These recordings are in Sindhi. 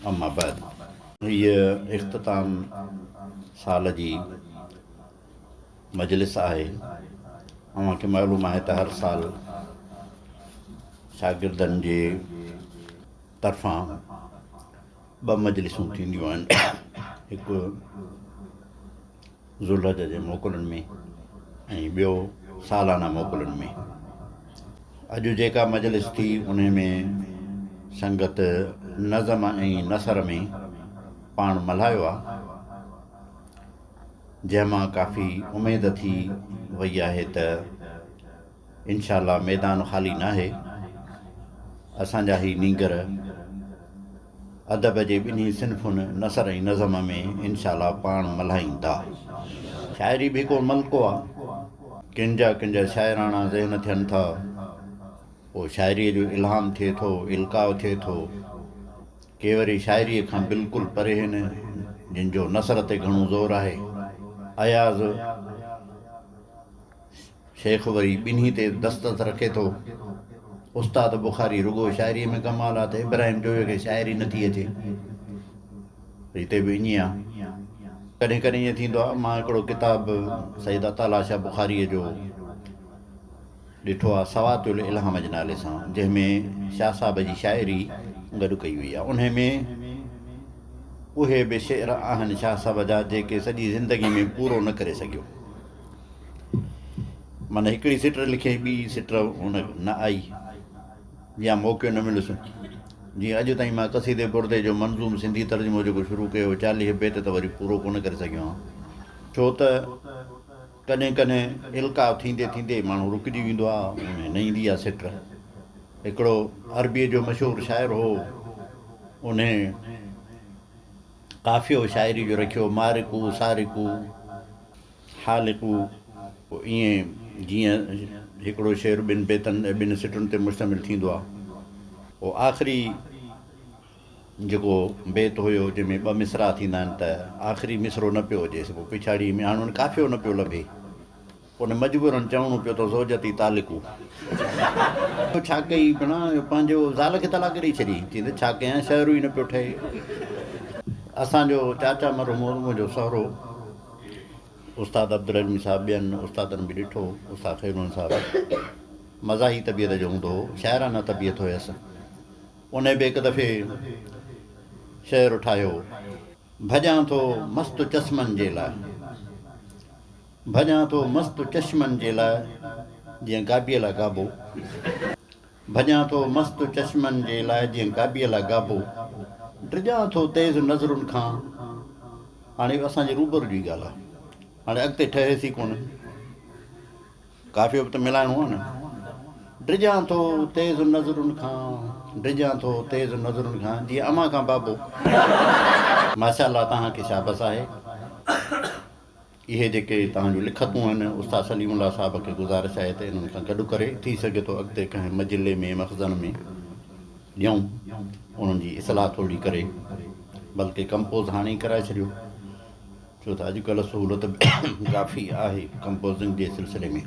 اما بعد. هيء اختتام سال جي مجلس آهي. اوهان کي معلوم آهي ته هر سال شاگردن جي طرفان ٻه مجلسون ٿينديون آهن، هڪ ذوالحج جي موڪلن ۾ ۽ ٻيو سالانه موڪلن ۾. اڄ جيڪا مجلس ٿي انهي ۾ سنگت نظم ۽ نثر ۾ پاڻ ملهايو آ، جنهن مان ڪافي اميد ٿي وئي آهي ته انشاء الله ميدان خالي ناهي، اسان جا هي نينگر ادب جي ٻنهي صنفن نثر ۽ نظم ۾ انشاء الله پاڻ ملهائيندا. شاعري به هڪ ملڪو آ. ڪن جا ڪن جا شاعراڻا ذهن ٿين ٿا، پوء شاعريء جو الهام ٿئي ٿو، القاء ٿئي ٿو. ڪي وري شاعريء کان بلڪل پري هن، جن جو نثر تي گهڻو زور آهي. اياز. شيخ وري ٻنهي تي دسترس رکي ٿو. استاد بخاري رڳو شاعريء ۾ ڪمال آ ته ابراهيم جويو کي شاعري نه ٿي اچي. هتي به ائين آ. ڪڏهن ڪڏهن ائين ٿيندو آ. مان هڪڙو ڪتاب سيد عطا الله شاهه بخاريء جو ڏٺو آ سوات الالهام جي نالي سان جنهن ۾ شاهه صاحب جي شاعري گڏ ڪئي وئي آ. انهي ۾ اهي به شعر آهن شاهه صاحب جا جيڪي سڄي زندگي ۾ پورو نه ڪري سگهيو. معنيٰ هڪڙي سٽ لکيائين ٻي سٽ هن نه آئي يا موقعو نه مليس. جيئن اڄ تائين مان قصيدي بردي جو منظوم سنڌي ترجمو جيڪو شروع ڪيو هو 40 بيت ته وري پورو ڪونه ڪري سگهيو آهيان ڇو ته ڪڏهن ڪڏهن القاء ٿيندي ٿيندي ماڻهو رڪجي ويندو آهي ان ۾ نه ايندي آهي سٽ. هڪڙو عربيء جو مشهور شاعر هو انهي قافيو شاعري جو رکيو مارڪو سارڪو. حالقو، پوء ائين جيئن هڪڙو شعر ٻن بيتن ۽ ٻن سٽن تي مشتمل ٿيندو آهي. پوء آخري جيڪو بيت هيو جنهن ۾ ٻه مصرع ٿيندا آهن ته آخري مصرعو نه پيو اچيس پوء پڇاڙيء ۾ هاڻ ان قافيو نه پيو لڀي پوء ان مجبورن چوڻو پيو ته زوجتي طالقو. ڇا ڪئي ڀيڻا پنهنجو زال کي طلاق ڏئي ڇڏي. چيائين ته ڇا ڪيان شعر ئي نه پيو ٺهي. اسان جو چاچا مرحوم منهنجو سهرو. استاد عبدالعليم صاحب ٻين استادن به ڏٺو، استاد خير محمد صاحب مزاحي طبيعت جو هوندو هو، شاعرانه طبيعت هيس. انهي به هڪ دفعي شعر ٺاهيو. ڀڄان ٿو مست چشمن جي لاء. ڀڄان ٿو مست چشمن جي لاء جيئن گابيء لاء گابو. ڀڄان ٿو مست چشمن جي لاء جيئن گابيء لاء گابو. ڊڄان ٿو تيز نظرن کان. هاڻي اهو اسان جي روبرو جي ڳالهه آهي. هاڻي اڳتي ٺهيس ئي ڪونه. قافيو به ته ملائڻو آهي نه. ڊڄان ٿو تيز نظرن کان، ڊڄان ٿو تيز نظرن کان جيئن امان کان بابو. ماشاء الله توهان کي شابس آهي. اهي جيڪي توهان جون لکتون آهن، استاد سليم الله صاحب کي گذارش آهي ته انهن کان گڏ ڪري، ٿي سگهي ٿو اڳتي ڪنهن مجلي ۾ مخزن ۾ ڏيون، انهن جي اصلاح ٿورڙي ڪري، بلڪه ڪمپوز هاڻي ئي ڪرائي ڇڏيو، ڇو ته اڄڪلهه سهولت به ڪافي آهي ڪمپوزنگ جي سلسلي ۾.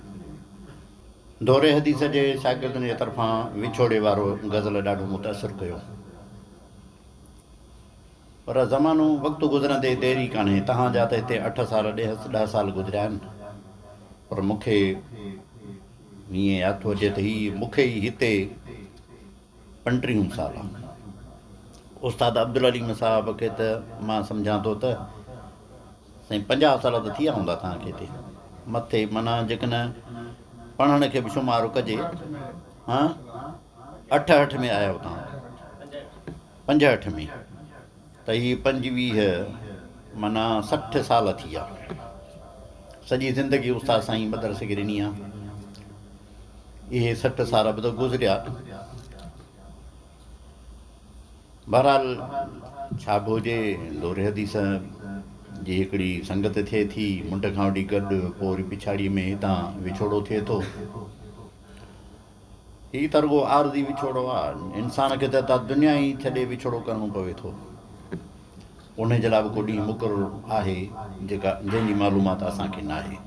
دور حديث جي شاگردن جي طرفان وڇوڙي وارو غزل ڏاڍو متاثر ڪيو. پر زمانو وقت گذرندي دير ئي ڪانهي. تهان جا ته هتي اٺ سال ڏهه سال گذريا آهن. پر مون کي ائين ياد ٿو اچي ته هي مون کي ئي هتي پنٽيهون سال آهي. استاد عبدالعليم صاحب کي ته مان سمجهان ٿو ته سائين 50 سال ته ٿي ويا هوندا توهان کي هتي مٿي معنيٰ جيڪڏهن پڙهڻ کي به شمار ڪجي ها 68 ۾ آيا آهيو توهان 65 ۾ ته هي 25 معنيٰ 60 سال ٿي ويا. سڄي زندگي استاد سائين مدرسي کي ڏني آ. اهي 60 سال به ته گذريا. بهرحال ڇا به هجي دور حديث جي هڪڙي سنگت ٿئي ٿي، منڍ کان وٺي گڏ، پوء وري پڇاڙيء ۾ هتان وڇوڙو ٿئي ٿو. هي ته رڳو عارضي وڇوڙو آ. انسان کي ته هتان دنيا ئي ڇڏي وڇوڙو ڪرڻو پوي ٿو. انهي جي لاء به ڪو ڏينهن مقرر آهي جيڪا جنهن جي معلومات اسان کي ناهي.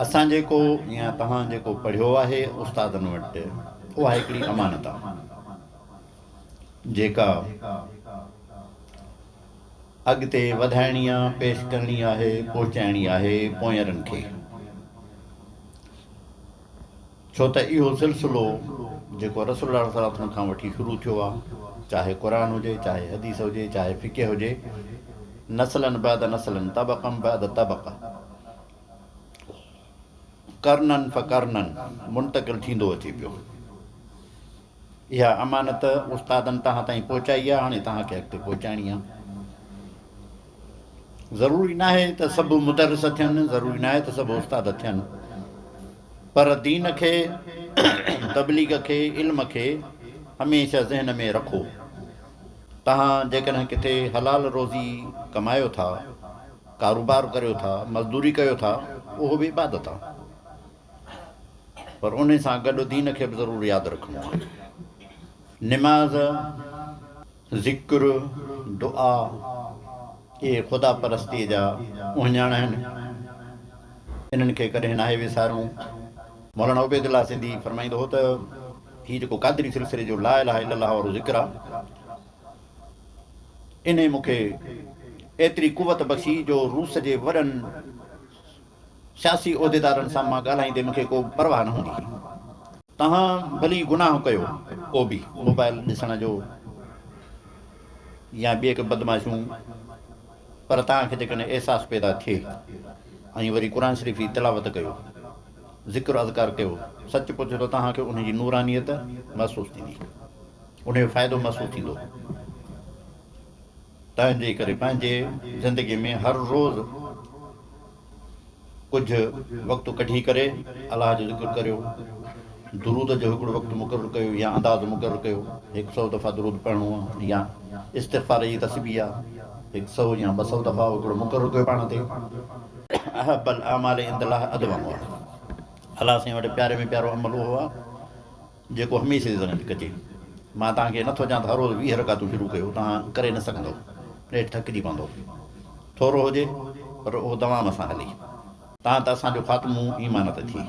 اسان جيڪو يا توهان جيڪو پڙهيو آهي استادن وٽ اها هڪڙي امانت آ. جيڪا اڳتي وڌائڻي آ، پيش ڪرڻي آهي، پهچائڻي آهي پوئينرن کي. ڇو ته اهو سلسلو جيڪو رسول الله صلي الله عليه وسلم کان وٺي شروع ٿيو آ، چاهي قرآن هجي، چاهي حديث هجي، چاهي فقه هجي، نسلا بعد نسل، طبقا بعد طبقه، قرنا فقرنا منتقل ٿيندو اچي پيو. اها امانت استادن توهان تائين پهچائي آهي، هاڻي توهان کي اڳتي پهچائڻي آهي. ضروري ناهي ته سڀ مدرس ٿين، ضروري ناهي ته سڀ استاد ٿين، پر دين کي، تبليغ کي، علم کي هميشه ذهن ۾ رکو. توهان جيڪڏهن ڪٿي حلال روزي ڪمايو ٿا، ڪاروبار ڪريو ٿا، مزدوري ڪيو ٿا، اهو به عبادت آهي. پر انهي سان گڏ دين کي به ضرور ياد رکڻو آهي. نماز، ذڪر، دعا اهي خدا پرستيء جا اهڃاڻ آهن. انهن کي ڪڏهن ناهي وسارڻو. مولانا عبيدالله سنڌي فرمائيندو هو ته هي جيڪو قادري سلسلي جو لا اله الا الله وارو ذڪر آهي، انهي مون کي ايتري قوت بخشي جو روس جي وڏن سياسي عهديدارن سان مان ڳالهائيندي مون کي ڪو پرواهه نه هوندي هئي. توهان ڀلي گناهه ڪيو ڪو به موبائل ڏسڻ جو يا ٻي ڪي بدمعاشيون پر توهان کي جيڪڏهن احساس پيدا ٿئي ۽ وري قرآن شريف جي تلاوت ڪيو ذڪر اذڪار ڪيو سچ پچ ته توهان کي ان جي نورانيت محسوس ٿيندي ان جو فائدو محسوس ٿيندو. تنهنجي ڪري پنهنجي زندگي ۾ هر روز ڪجهه وقت ڪڍي ڪري الله جو ذڪر ڪريو، درود جو هڪڙو وقت مقرر ڪيو يا انداز مقرر ڪيو، هڪ سئو دفعا درود پڙهڻو آهي يا استغفار جي تسبيح آهي هڪ سئو يا 200 دفعا هڪڙو مقرر ڪيو پاڻ تي. احب الاعمال عند الله ادومها الله سائين وٽ پياري ۾ پيارو عمل اهو آهي جيڪو هميشه جي زندگي ڪجي. مان توهان کي نٿو چوان ته هر روز 20 رڪعتون شروع ڪيو، توهان ڪري نه سگهندؤ، نيٺ ٿڪجي پوندؤ. ٿورو هجي پر اهو دوام سان هلي. تان ته اسان جو خاتمو ايمان تي ٿئي.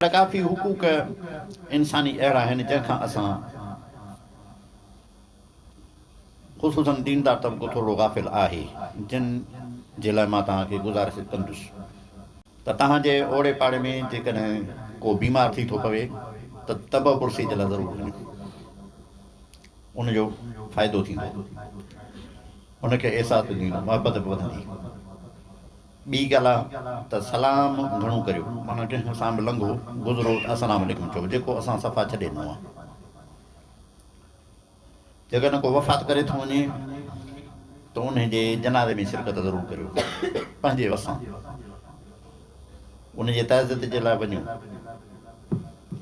پر ڪافي حقوق انساني اهڙا آهن جنهن کان اسان خصوصاً ديندار طبقو ٿورڙو غافل آهي، جن جي لاء مان توهان کي گذارش ڪندس. ته توهان جي اوڙي پاڙي ۾ جيڪڏهن ڪو بيمار ٿي ٿو پوي ته طبع پرسي جي لاء ضرور وڃو، ان جو فائدو ٿيندو، ان کي احساس به ٿيندو، محبت به وڌندي. ٻي ڳالهه ته سلام گهڻو ڪريو، معنيٰ ڪنهن سان به لنگهو گذرو ته السلام عليڪم چئو، جيڪو اسان صفا ڇڏي ڏنو آهي. جيڪڏهن ڪو وفات ڪري ٿو وڃي ته انهي جي جنازي ۾ شرڪت ضرور ڪريو، پنهنجي وسان ان جي تعزيت جي لاء وڃو.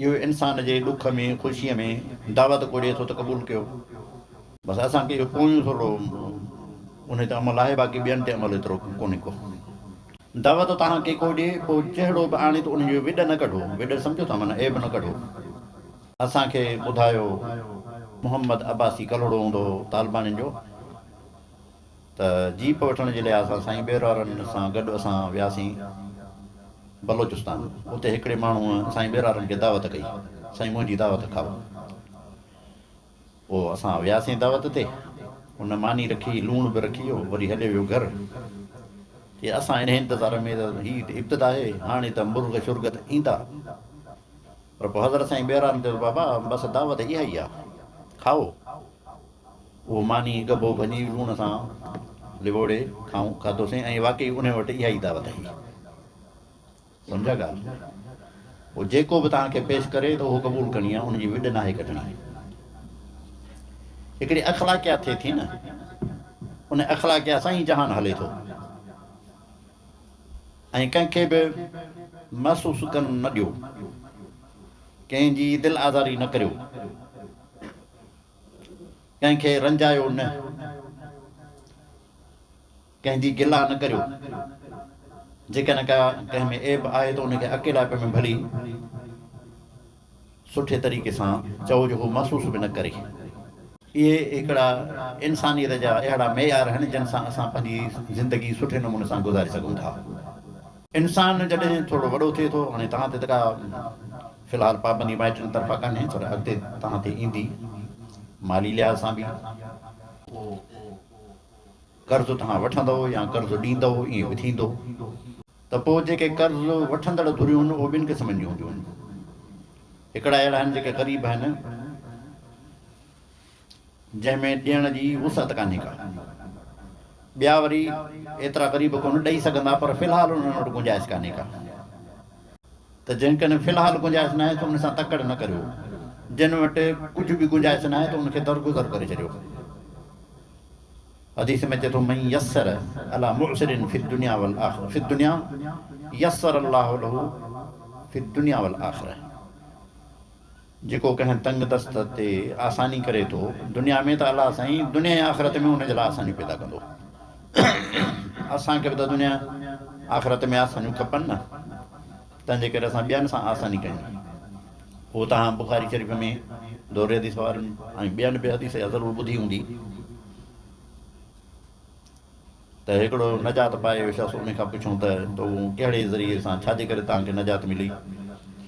اهو انسان جي ڏک ۾ خوشيء ۾ دعوت ڪو ڏئي ٿو ته قبول ڪيو. بس اسان کي اهو پويون ٿورڙو انهي تي عمل آهي، باقي ٻين تي عمل ايترو ڪونهي ڪو. دعوت توهان کي ڪو ڏئي پوء جهڙو به آڻي ته انهي جو وڏ نه ڪڍو، وڏ سمجهو ٿا معنيٰ عيب نه ڪڍو. اسان کي ٻڌايو محمد عباسي ڪلهوڙو هوندو هو طالبانين جو ته جيپ وٺڻ جي لاء اسان سائين ٻير وارن سان گڏ اسان وياسين بلوچستان اتي هڪڙي ماڻهوء سائين ٻير وارن کي دعوت ڪئي سائين منهنجي دعوت کائو پوء اسان وياسين دعوت تي ان ماني رکي لوڻ به رکي ويو وري هليو ويو گهر چي اسان انهي انتظار ۾ ته هي ته ابتدا آهي هاڻي ته مرغ شرغ ته ايندا پر پوء حضرت سائين ٻيران چيو ته بابا بس دعوت اها ئي آ، کائو. اهو ماني ڳڀو ڀڃي لوڻ سان لوڙي کائون کاڌوسين ۽ واقعي انهي وٽ اها ئي دعوت هئي. سمجهيا ڳالهه؟ پوء جيڪو به توهان کي پيش ڪري ته اهو قبول ڪرڻي آ، ان جي وڏ ناهي ڪڍڻي. هڪڙي اخلاقيات ٿئي ٿي نه، ان اخلاقيات سان ئي جهان هلي ٿو. ۽ ڪنهن کي به محسوس ڪرڻ نه ڏيو، ڪنهن جي دل آزاري نه ڪريو، ڪنهن کي رنجايو نه، ڪنهن جي گلا نه ڪريو، جيڪڏهن ڪا ڪنهن ۾ عيب آهي ته ان کي اڪيلائپ ۾ ڀلي سٺي طريقي سان چئو جو هو محسوس به نه ڪري. اهي هڪڙا انسانيت جا اهڙا معيار آهن جن سان اسان پنهنجي زندگي سٺي نموني سان گذاري سگهون ٿا. انسان جڏهن ٿورو وڏو ٿئي ٿو، هاڻي توهان تي ته ڪا في الحال پابندي مائٽن طرفان ڪانهي پر اڳتي توهان تي ايندي. مالي لحاظ سان به قرض توهان وٺندؤ يا قرض ڏيندؤ ائين به ٿيندو. ته پوء جيڪي قرض وٺندڙ ڌريون آهن اهي ٻن قسمن جون هونديون آهن. هڪڙا اهڙا آهن جيڪي غريب آهن جنهن ۾ ڏيڻ جي وسعت ڪانهي ڪا. ٻيا وري ايترا غريب ڪونه ڏئي سگهندا پر في الحال انهن وٽ گنجائش ڪانهي ڪا. ته جنهن ڪن في الحال گنجائش ناهي ته ان سان تڪڙ نه ڪريو. جن وٽ ڪجهه به گنجائش ناهي ته ان کي درگذر ڪري ڇڏيو. حديث ۾ اچي ٿو من يسر علي معسر في الدنيا والآخرة في الدنيا يسر الله له في الدنيا والآخرة جيڪو ڪنهن تنگ دست تي آساني ڪري ٿو دنيا ۾ ته الله سائين دنيا ۽ آخرت ۾ ان جي لاء آسانيون پيدا ڪندو. اسان کي به ته دنيا آخرت ۾ آسانيون کپن نه، تنهن جي ڪري اسان ٻين سان آساني ڪيون. هو توهان بخاري شريف ۾ دور حديث وارن ۽ ٻين به حديث اها ضرور ٻڌي هوندي ته هڪڙو نجات پائي ويو شخص ان کان پڇيو ته تو ڪهڙي ذريعي سان ڇا جي ڪري توهان کي نجات ملي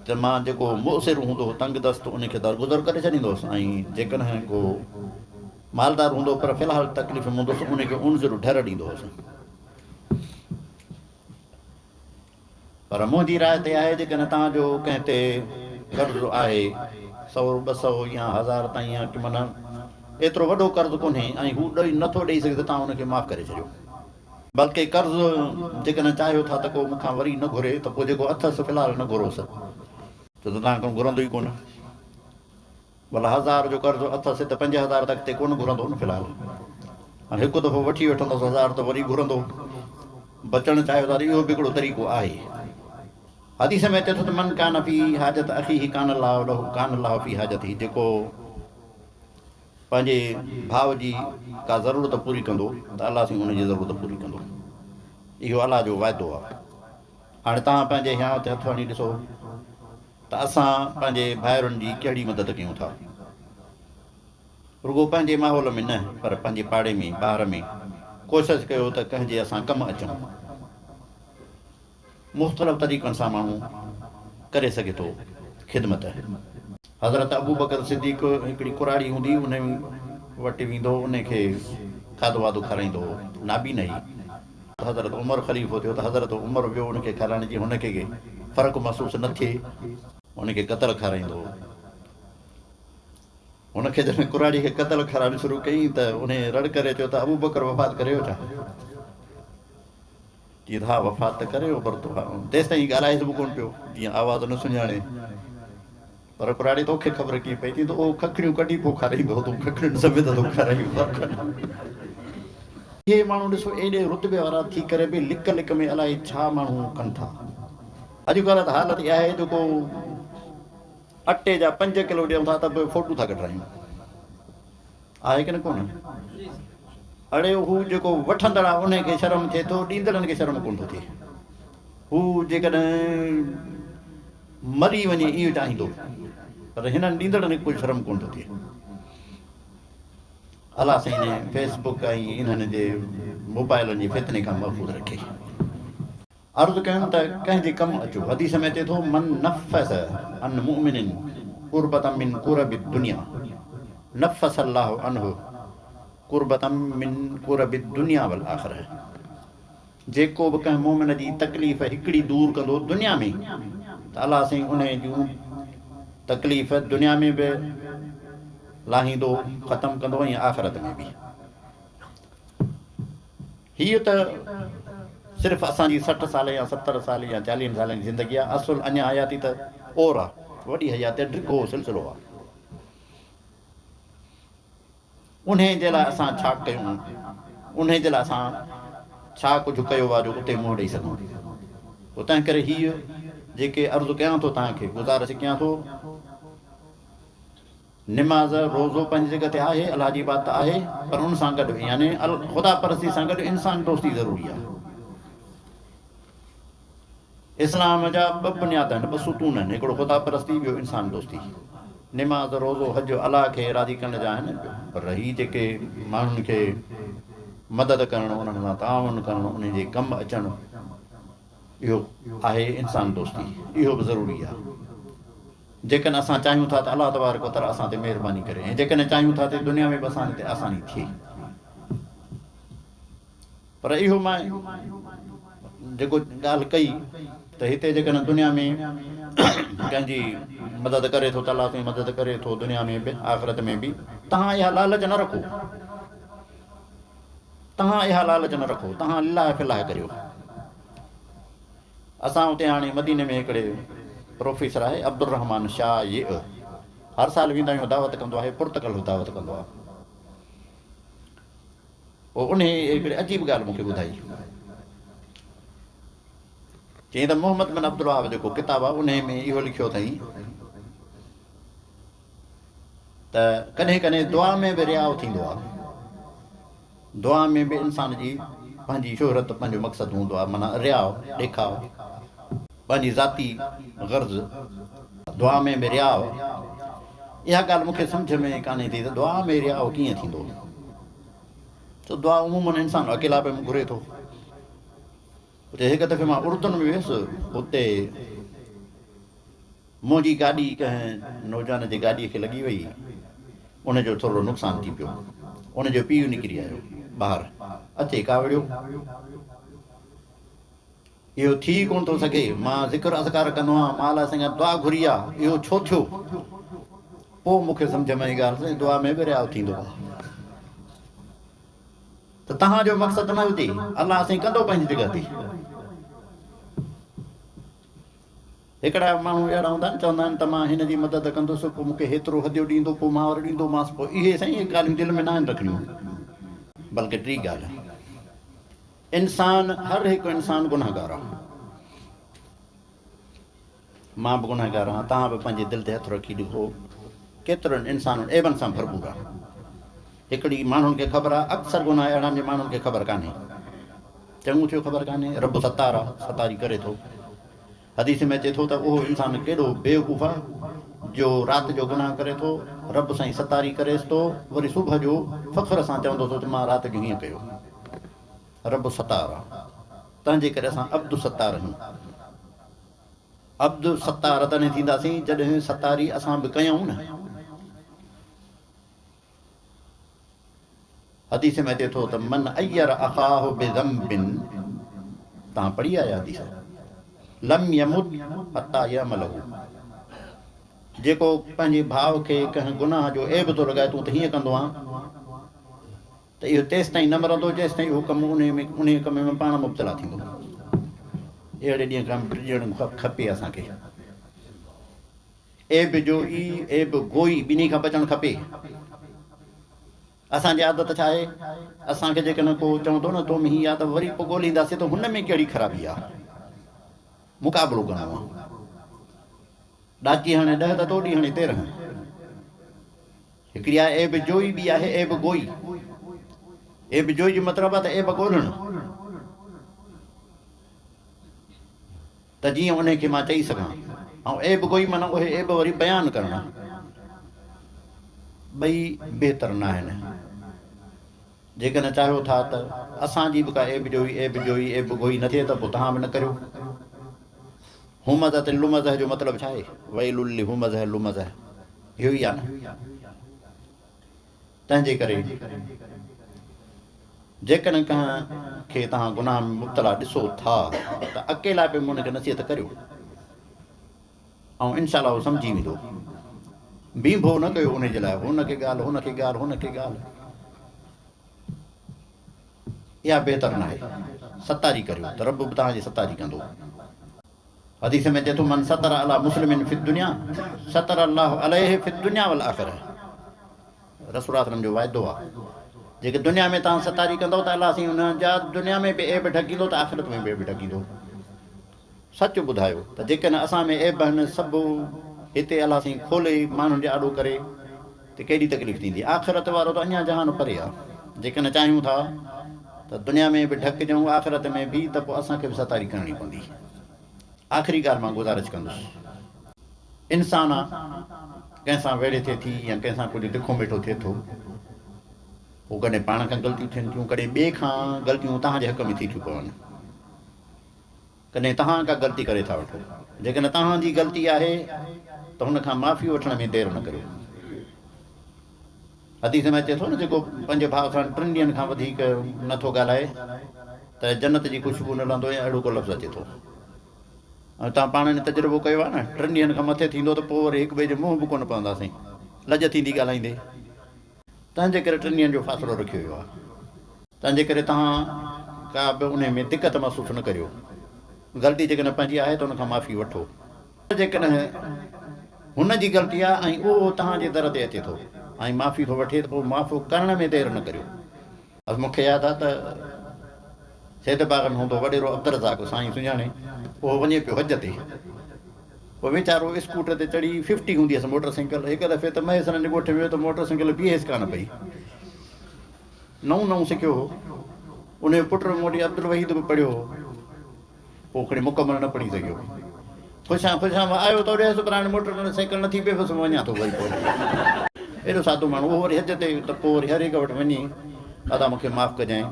ته مان جيڪو مؤثر هوندو هو تنگ دست ان کي درگذر ڪري ڇڏيندو هوس ۽ جيڪڏهن ڪو مالدار هوندو پر في الحال تڪليف ۾ هوندو هوس ان کي عنصر ڍر ڏيندو هوس. پر منهنجي راء ته اها آهي جيڪڏهن توهان جو ڪنهن تي قرض آهي سئو 200 يا هزار تائين يا معنيٰ ايترو وڏو قرض ڪونهي ۽ هو ڏئي نٿو ڏئي سگهي ته توهان ان کي معاف ڪري ڇڏيو. بلڪه قرض جيڪڏهن چاهيو ٿا ته ڪو مون کان وري نه گهري ته پوء جيڪو اٿس في الحال نه گهروس ڇو ته توهان کان گهرندو ئي ڪونه. ڀلا هزار جو قرض اٿس ته 5000 ته اڳتي ڪونه گهرندو نه في الحال هاڻي هڪ دفعو وٺي وٺندس هزار ته وري گهرندو. بچڻ چاهيو ٿا ته اهو به هڪڙو طريقو آهي. حديث ۾ اچي ٿو ته من ڪان في حاجت اخيه ڪان الله له ڪان الله في حاجته جيڪو پنهنجي ڀاء جي ڪا ضرورت پوري ڪندو ته الله سائين ان جي ضرورت پوري ڪندو. اهو الله جو وعدو آهي. هاڻي توهان پنهنجي هيانء تي هٿ هڻي ڏسو. ته اسان پنهنجي ڀائرن جي ڪهڙي مدد ڪيون ٿا. رڳو پنهنجي ماحول ۾ نه پر پنهنجي پاڙي ۾ ٻاهر ۾ ڪوشش ڪيو ته ڪنهن جي اسان ڪم اچون. مختلف طريقن سان ماڻهو ڪري سگهي ٿو خدمت. حضرت ابوبڪر صديق هڪڙي ڪراڙي هوندي هئي انهي وٽ ويندو هو انهي کي کاڌو واڌو کارائيندو هو. نابين هئي. حضرت عمر خليفو ٿيو ته حضرت عمر ويو ان کي کارائڻ جي هن کي فرق محسوس نه ٿئي ان کي ڪتل کارائيندو هو. هن کي جڏهن ڪراڙي کي ڪتل کارائڻ شروع ڪيائين ته انهي رڙ ڪري چيو ته ابوبڪر وفات ڪري ويو ڇا؟ چيائين ته ها وفات ته ڪري ويو پر تيستائين ڳالهائيس به ڪونه پيو جيئن آواز نه سڃاڻي. پر ڪراڙي توکي خبر ڪيئن پئي؟ چيائين ته اهو ککڙيون ڪڍي پوء کارائيندو هو، تون ککڙين سميت ٿو کارائين فرق نه. اهي ماڻهو ڏسو ايڏي رتبي وارا ٿي ڪري به لڪ لڪ ۾ الائي ڇا ماڻهو ڪن ٿا. اڄڪلهه ته حالت اها آهي جو ڪو اٽي جا 5 ڪلو ڏيون ٿا ته به فوٽو ٿا ڪڍرايون. آهي ڪي نه ڪونه؟ اڙي هو جيڪو وٺندڙ آهي انهي کي شرم ٿئي ٿو، ڏيندڙن کي شرم ڪونه ٿو ٿئي. هو جيڪڏهن مري وڃي اهو چاهيندو پر هنن ڏيندڙن کي ڪجهه شرم ڪونه ٿو ٿئي. الله سائين انهي فيس بڪ ۽ انهن جي موبائلن جي فتني کان محفوظ رکي. عرض ڪيم ته ڪنهن جي ڪم اچو. حديث ۾ اچي ٿو من نفس عن مؤمن ڪربة من ڪرب الدنيا نفس الله عنه ڪربة من ڪرب الدنيا والآخرة جيڪو به ڪنهن مؤمن جي تڪليف هڪڙي دور ڪندو دنيا ۾ ته الله سائين انهي جون تڪليف دنيا ۾ به لاهيندو ختم ڪندو ۽ آخرت ۾ به. هيء ته صرف اسان جي 60 سال يا 70 سال يا چاليهن سالن جي زندگي آهي، اصل اڃا حياتي ته اور آهي، وڏي حياتي آهي، ڊگهو سلسلو آهي. انهيء جي لاء اسان ڇا ڪيون؟ انهيء جي لاء اسان ڇا ڪجهه ڪيو آهي جو اتي منهن ڏئي سگهون؟ پوء تنهن ڪري هيء جيڪي عرض ڪيان ٿو توهان کي، گذارش ڪيان ٿو، نماز، روزو پنهنجي جڳهه تي آهي، الله جي عبادت آهي، پر ان سان گڏ يعني خدا پرستي سان گڏ انسان دوستي ضروري آهي. اسلام جا ٻه بنياد آهن، ٻه ستون آهن، هڪڙو خدا پرستي، ٻيو انسان دوستي. نماز، روزو، حج الله کي راضي ڪرڻ جا آهن، پر هي جيڪي ماڻهن کي مدد ڪرڻ، انهن سان تعاون ڪرڻ، انهن جي ڪم اچڻ، اهو آهي انسان دوستي، اهو به ضروري آهي. جيڪڏهن اسان چاهيون ٿا ته الله تبارڪ و تعاليٰ اسان تي مهرباني ڪري ۽ جيڪڏهن چاهيون ٿا ته دنيا ۾ به اسان تي آساني ٿئي. پر اهو مان جيڪو ڳالهه ڪئي ته هتي جيڪڏهن دنيا ۾ ڪنهن جي مدد ڪري ٿو ته الله سائين مدد ڪري ٿو دنيا ۾ به آخرت ۾ به. توهان اها لالچ نه رکو. توهان اها لالچ نه رکو. توهان لله في الله ڪريو. اسان اتي هاڻي مديني ۾ هڪڙي پروفيسر آهي عبدالرحمان شاهه يء هر سال ويندا آهيون دعوت ڪندو آهي پرتڪلف دعوت ڪندو آهي. پوء انهيء هڪڙي عجيب ڳالهه مون کي ٻڌائي. چيائين ته محمد بن عبدالوهاب جيڪو ڪتاب آهي انهيء ۾ اهو لکيو اٿائين ته ڪڏهن ڪڏهن دعا ۾ به رياء ٿيندو آهي. دعا ۾ به انسان جي پنهنجي شهرت پنهنجو مقصد هوندو آهي معنيٰ رياء، ڏيکاء، پنهنجي ذاتي غرض، دعا ۾ به رياء. اها ڳالهه مون کي سمجهه ۾ ڪانهي ٿي ته دعا ۾ رياء ڪيئن ٿيندو؟ ته دعا عموماً انسان اڪيلائپ ۾ گهري ٿو. اتي هڪ دفعي مان اردن ۾ ويس، اتي منهنجي گاڏي ڪنهن نوجوان جي گاڏيء کي لڳي وئي، ان جو ٿورڙو نقصان ٿي پيو. ان جو پيء نڪري آيو ٻاهر، اچي ڪاوڙيو. اهو ٿي ئي ڪونه ٿو سگهي، مان ذڪر اذڪار ڪندو آهيان، مان الله سائين کان دعا گهري آ، اهو ڇو ٿيو؟ پوء مون کي سمجهه ۾ آئي ڳالهه سائين دعا ۾ به رياء ٿيندو آ. ته توهان جو مقصد نه هجي، الله سائين ڪندو پنهنجي جڳهه تي. هڪڙا ماڻهو اهڙا هوندا آهن، چوندا آهن ته مان هن جي مدد ڪندس، پوء مون کي هيترو هديو ڏيندو، پوء مان وري ڏيندومانس، پوء اهي سائين اهي ڳالهيون دل ۾ ناهن رکڻيون، بلڪه ٽي ڳالهه. انسان هر هڪ انسان گنهگار آهي. مان به گنهگار آهيان، توهان به پنهنجي دل تي هٿ رکي ڏسو، ڪيترن انسانن عيبن سان ڀرپور آهي. هڪڙي ماڻهن کي خبر آهي، اڪثر گناهه اهڙا آهن جي ماڻهن کي خبر ڪانهي. چڱو ٿيو خبر ڪانهي، رب ستار آهي، ستاري ڪري ٿو. حديث ۾ اچي ٿو ته اهو انسان ڪيڏو بيوقوف آهي جو رات جو گناهه ڪري ٿو، رب سائين ستاري ڪريس ٿو، وري صبح جو فخر سان چوندو ٿو ته مان رات جو هيئن ڪيو. رب ستار آ، تنهنجي ڪري اسان عبد ستار آهيون. عبد ستار تڏهن ٿينداسين جڏهن ستاري اسان به ڪيائون نه. حديث ۾ اچي ٿو ته من عير اخاه بذنب توهان پڙهي آيا حديث لم يمت حتي يعمله جيڪو پنهنجي ڀاء کي ڪنهن گناهه جو عيب ٿو لڳائي تون ته هيئن ڪندو آن ته اهو تيستائين نه مرندو جيستائين اهو ڪم انهي ۾ انهي ڪم ۾ پاڻ مبتلا ٿيندو. اهڙي ڏينهن کان ڊڄڻ کپي اسان کي. عيب جو ئي عيب گوئي ٻنهي کان بچڻ کپي. اسان جي عادت ڇا آهي؟ اسان کي جيڪڏهن ڪو چوندو نه تو ۾ هي آ ته وري پوء ڳولينداسين ته هن ۾ ڪهڙي خرابي آ. مقابلو ڪرڻو آ. ڏاچي هڻي ڏهه ته توڏي هڻي 13. هڪڙي آهي عيب جوئي ٻي آهي عيب گوئي. عيب جوئي جو مطلب آهي ته عيب ڳولڻ ته جيئن انهي کي مان چئي سگهان ۽ عيب گوئي معنيٰ اهي عيب وري بيان ڪرڻ. ٻئي بهتر ناهن. جيڪڏهن چاهيو ٿا ته اسان جي به ڪا عيب جوئي، عيب جوئي، عيب گوئي نه ٿئي ته پوء توهان به نه ڪريو. همزه لمزه جو مطلب ڇا آهي؟ ويل لهمزه لمزه اهو ئي آهي نه؟ تنهن جي ڪري جيڪڏهن ڪنهن کي توهان گناهه ۾ مبتلا ڏسو ٿا ته اڪيلائپ ۾ ان کي نصيحت ڪريو ۽ انشاء الله هو سمجهي ويندو. بينڀو نه ڪيو ان جي لاء هن کي ڳالهه هن کي ڳالهه هن کي ڳالهه اها بهتر ناهي. ستاري ڪريو ته رب به توهان جي ستاري ڪندو. حديث ۾ اچي ٿو من ستر علي مسلم في الدنيا ستر الله عليه في الدنيا والآخره رسول الله صلعم جو وعدو آ جيڪي دنيا ۾ توهان ستاري ڪندو ته الله سائين انهن جا دنيا ۾ به عيب ڍڪيندو ته آخرت ۾ به عيب ڍڪيندو. سچ ٻڌايو ته جيڪڏهن اسان ۾ عيب آهن سڀ هتي الله سائين کولي ماڻهن جي آڏو ڪري ته ڪيڏي تڪليف ٿيندي. آخرت وارو ته اڃا جهان پري آ. جيڪڏهن چاهيون ٿا ته دنيا ۾ به ڍڪجون آخرت ۾ به ته پوء اسان کي به ستاري ڪرڻي پوندي. آخري ڳالهه مان گذارش ڪندس. انسان آ ڪنهن سان ويڙهه ٿئي ٿي يا ڪنهن سان ڪجهه دکو ميٺو ٿئي ٿو پوء ڪڏهن پاڻ کان غلطيون ٿين ٿيون ڪڏهن ٻئي کان غلطيون توهان جي حق ۾ ٿي ٿيون پون. ڪڏهن توهان ڪا غلطي ڪري ٿا وٺو. جيڪڏهن توهان جي غلطي آهي ته هن کان معافي وٺڻ ۾ دير نه ڪريو. حديث ۾ اچي ٿو نه جيڪو پنهنجي ڀاء سان ٽن ڏينهن کان وڌيڪ نه ٿو ڳالهائي ته جنت جي خوشبو نه لهندو يا اهڙو ڪو لفظ اچي ٿو. ۽ توهان پاڻ ان تجربو ڪيو آهي نه ٽن ڏينهن کان مٿي ٿيندو ته پوء وري هڪ ٻئي جي منهن به ڪونه پونداسين لڄ ٿيندي ڳالهائيندي. تنهن جي ڪري ٽن ڏينهن جو فاصلو رکيو ويو آهي. تنهن جي ڪري توهان ڪا به انهي ۾ دقت محسوس نه ڪريو. غلطي جيڪڏهن پنهنجي آهي ته ان کان معافي وٺو. جيڪڏهن هن جي غلطي آهي ۽ اهو توهان جي در تي اچي ٿو ۽ معافي ٿو وٺي ته پوء معاف ڪرڻ ۾ دير نه ڪريو. مون کي ياد آهي ته سيد باغ ۾ هوندو وڏيرو عبدالرزاق سائين سڃاڻي اهو وڃي پيو حج تي. پوء ويچارو اسڪوٽر تي چڙهي ففٽي هوندي هيس موٽر سائيڪل هڪ دفعي ته مهيسرن جي ڳوٺ ۾ ويو ته موٽر سائيڪل بيهيس ڪانه پئي. نئون نئون سکيو هو. ان جو پٽ مولوي عبدالوحيد به پڙهيو هو. پوء کڻي مڪمل نه پڙهي سگهيو. خوشان خوشان مان آيو ته هيس پر هاڻي موٽر سائيڪل نٿي پئي بس وڃان ٿو وري پوء. ايڏو سادو ماڻهو اهو وري حج تي ته پوء وري هر هڪ وٽ وڃي ادا مون کي معاف ڪجانء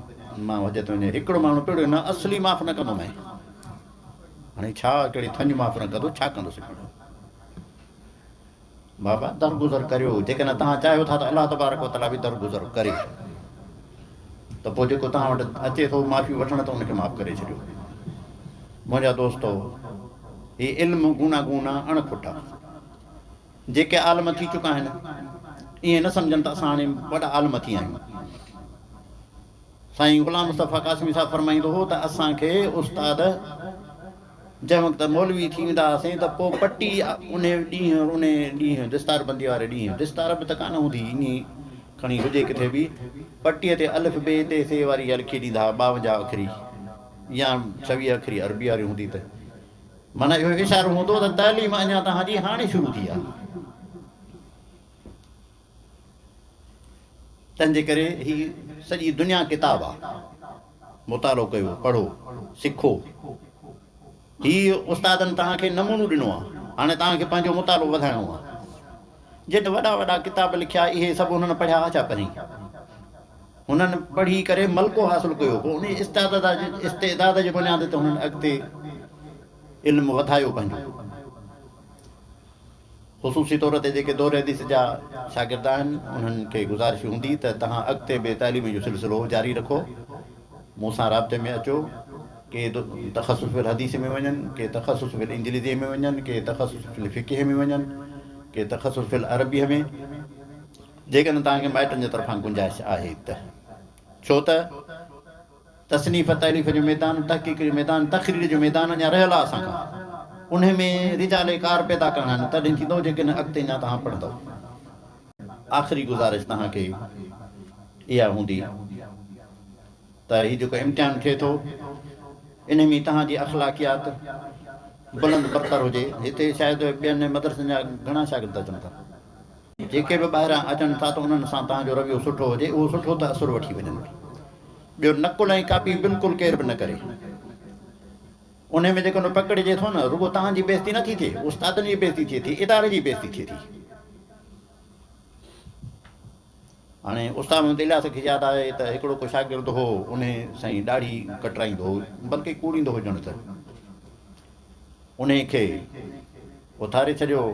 مان حج تي وڃان هڪڙو ماڻهو پڙهيو نه اصلي معاف نه ڪندومانء. هاڻي ڇا ڪهڙي ٿڃ معاف نه ڪندو ڇا ڪندس هڪڙو. بابا درگذر ڪريو جيڪڏهن توهان چاهيو ٿا ته الله تبارڪ وتعاليٰ به درگذر ڪري ته پوء جيڪو توهان وٽ اچي ٿو معافي وٺڻ ته ان کي معاف ڪري ڇڏيو. منهنجا دوستو هي علم گوناگون آ اڻ کٽ آ. جيڪي عالم ٿي چڪا آهن ائين نه سمجهن ته اسان هاڻي وڏا عالم ٿي آهيون. سائين غلام مصطفيٰ قاسمي صاحب فرمائيندو هو ته اسان کي استاد جنهن وقت مولوي ٿي ويندا هئاسين ته پوء پٽي انهي ڏينهن انهي ڏينهن دستار بندي واري ڏينهن دستار به ته ڪانه هوندي هئي ائين کڻي هجي ڪٿي به پٽي تي الف بي تي سي واري اها لکي ڏيندا هئا 52 اکري يا 26 اکري عربي واري هوندي ته معنيٰ اهو اشارو هوندو ته تعليم اڃا توهان جي هاڻي شروع ٿي آهي. تنهن جي ڪري هي سڄي دنيا ڪتاب آ. مطالعو ڪيو، پڙهو، سکو. هي استادن توهان کي نمونو ڏنو آ. هاڻي توهان کي پنهنجو مطالعو وڌائڻو آ. جن وڏا وڏا ڪتاب لکيا اهي سڀ انهن پڙهيا ها ڇا پهرين؟ هنن پڙهي ڪري ملڪو حاصل ڪيو پوء انهي استعداد جي بنياد تي هنن اڳتي علم وڌايو پنهنجو. خصوصي طور تي جيڪي دور حديث جا شاگرد آهن انهن کي گذارش هوندي ته توهان اڳتي به تعليم جو سلسلو جاري رکو، مون سان رابطي ۾ اچو، ڪي تخصص في الحديث ۾ وڃن، ڪي تخصص في الانجليزي ۾ وڃن، ڪي تخصص في الفقه ۾ وڃن، ڪي تخصص في العربيء ۾، جيڪڏهن توهان کي مائٽن جي طرفان گنجائش آهي ته، ڇو ته. تصنيف تاليف جو ميدان، تحقيق جو ميدان، تقرير جو ميدان اڃا رهيل آهي اسان کان. انهي ۾ رجال ڪار پيدا ڪرڻا آهن، تڏهن ٿيندو جيڪڏهن اڳتي اڃا توهان پڙهندؤ. آخري گذارش توهان کي اها هوندي ته هي جيڪو امتحان ٿئي ٿو، انهي ۾ توهان جي اخلاقيات بلند برتر هجي. هتي شايد ٻين مدرسن جا گهڻا شاگرد اچن ٿا. جيڪي به ٻاهران اچن ٿا ته انهن سان توهان جو رويو سٺو هجي، اهو سٺو تاثر وٺي وڃن. ٻيو نقل ۽ ڪاپي بلڪل ڪير به نه ڪري. انهي ۾ جيڪڏهن پڪڙجي ٿو نه، رڳو توهان جي بيعزتي نه ٿي ٿئي، استادن جي بيعزتي ٿئي ٿي، اداري جي بيعزتي ٿئي ٿي. هاڻي استاد محمد الياس کي ياد آهي ته هڪڙو ڪو شاگرد هو، انهي سائين ڏاڙهي ڪٽرائيندو هو، بلڪه ڪوڙيندو هو ڄڻ ته. انهي کي اٿاري ڇڏيو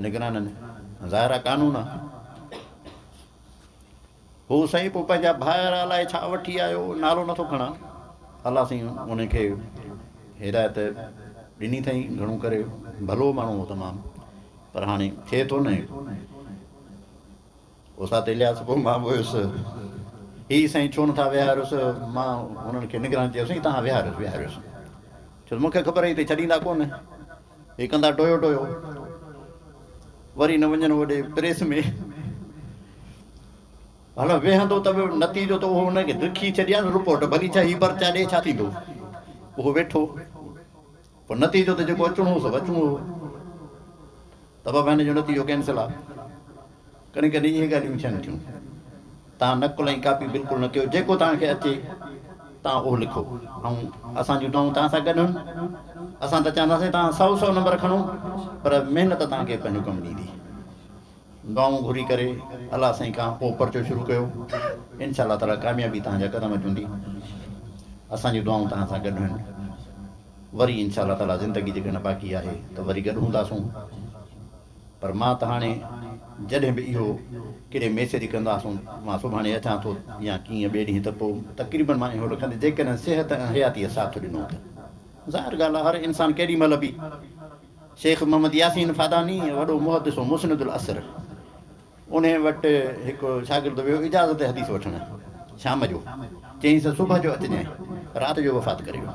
نگرانن، ظاهر آ قانون آ. هو سائين پوء پنهنجا ڀائر الائي ڇا وٺي آيو، نالو نٿو کڻان. الله سائين انهي کي هدايت ڏني اٿئي، گهڻو ڪري ڀلو ماڻهو هو تمام، پر هاڻي ٿئي ٿو نه. استاد الياس پوء مان به ويس، هي سائين ڇو نٿا ويهاريوس؟ مان هنن کي نگران چيو سائين توهان ويهاريوس ويهاريوس، ڇو ته مون کي خبر هئي ته ڇڏيندا ڪونه، هي ڪندا ٽويو ٽويو، وري نه وڃن هوڏي پريس ۾. هل ويهندو ته به نتيجو ته اهو هن کي لکي ڇڏيان رپورٽ، ڀلي ڇا هي پرچا ڏي ڇا ٿيندو؟ اهو ويٺو، پوء نتيجو ته جيڪو اچڻو هو سو اچڻو هو. ته بابا هن جو نتيجو ڪينسل آ. ڪڏهن ڪڏهن اهي ڳالهيون ٿين ٿيون. توهان نقل ۽ ڪاپي بلڪل نه ڪيو. جيڪو توهان کي اچي توهان اهو لکو ۽ اسان جون دعائون توهان سان گڏ هن. اسان ته چاهنداسين توهان سئو سئو نمبر کڻو پر محنت توهان کي پنهنجو ڪم ڏيندي. دعائون گهري ڪري الله سائين کان پوء پرچو شروع ڪيو. انشاء الله تعاليٰ ڪاميابي توهان جا قدم چونڊي. اسان جون دعائون توهان سان گڏ هن. وري انشاء الله تعاليٰ زندگي جيڪڏهن باقي آهي ته وري گڏ هونداسون. پر مان ته هاڻي جڏهن به اهو ڪيڏي ميسيج ڪنداسون مان سڀاڻي اچان ٿو يا ڪيئن ٻئي ڏينهن ته پوء تقريبن مان اهو لکندس جيڪڏهن صحت ۽ حياتيء ساٿ ڏنو ته. ظاهر ڳالهه آهي هر انسان ڪيڏي مهل به شيخ محمد ياسين فاداني وڏو محدث هو مسند العصر انهي وٽ هڪ شاگرد ويو اجازت حديث وٺڻ شام جو چيائينس صبح جو اچجانء رات جو وفات ڪري ويو.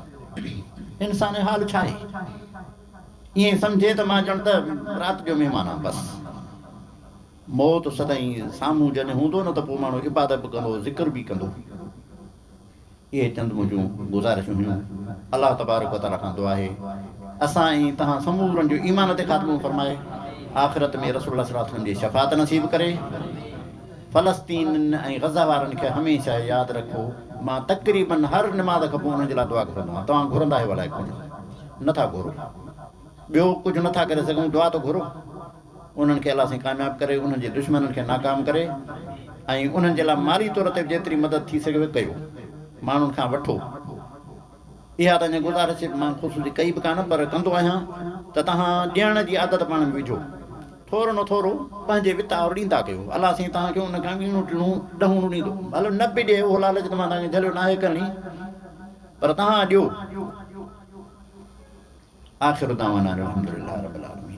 انسان جو حال ڇا آهي؟ ائين سمجهي ته مان ڄڻ ته رات جو مهمان آهيان بس. موت سدائين سامهون جڏهن هوندو نه ته پوء ماڻهو عبادت به ڪندو ذڪر به ڪندو. اهي چند منهنجون گذارشون هيون. الله تبارڪ و تعالي کان دعا آهي اسان ۽ توهان سمورن جو ايمان تي خاتمو فرمائي آخرت ۾ رسول الله صلي الله عليه وسلم جي شفاعت نصيب ڪري. فلسطينين ۽ غزه وارن کي هميشه ياد رکو مان تقريبن هر نماز کان پوء انهن جي لاء دعا گهرندو آهيان توهان گهرندا آهيو الائي ڪونه نه ٿا گهرو ٻيو ڪجهه نه ٿا ڪري سگهون دعا ته گهرو. انهن کي الله سائين ڪامياب ڪري انهن جي دشمنن کي ناڪام ڪري ۽ انهن جي لاء مالي طور تي به جيتري مدد ٿي سگهي ڪيو ماڻهن کان وٺو اها ته اڃا گذارش مان خصوصي ڪئي به ڪانه پر ڪندو آهيان ته توهان ڏيڻ جي عادت پاڻ ۾ وجهو ٿورو نه ٿورو پنهنجي وت آهر ڏيندا ڪيو الله سائين توهان کي ان کان ٻيڻو ٽيڻو ڏهوڻو ڏيندو ڀلو نه به ڏئي اهو لالچ ته مان توهان کي جهليو ناهي ڪرڻي پر توهان ڏيو آخر دعوانا ان الحمدلله رب العالمين.